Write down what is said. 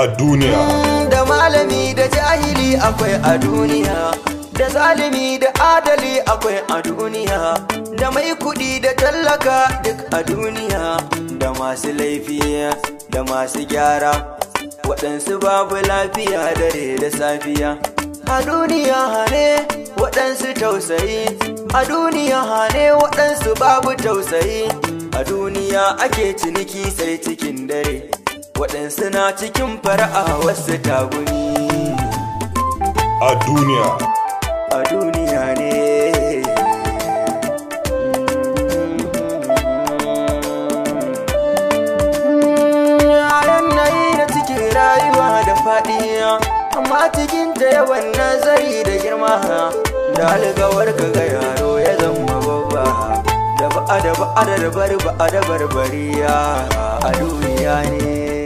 A duniya. Da malami da jahili akwai a duniya, da zalimi da adali akwai a duniya, da mai kuɗi da tallaka duk a duniya, da masu laifi da masu gyara, waɗansu babu lafiya dare da safiya. A duniya hane waɗansu tausayi, a duniya hane waɗansu babu tausayi. A duniya ake ciniki sai cikin dare, waɗansu na cikin fara'a wasu tagumi. A duniya. A duniya ne. A yanayi na cikin rayuwa da faɗi, amma cikin ta yawan nazari da girma, da alkawar ka ga yaro ya zama babba, da ba'a da ba'a da bar ba'a da barbariya. A duniya ne.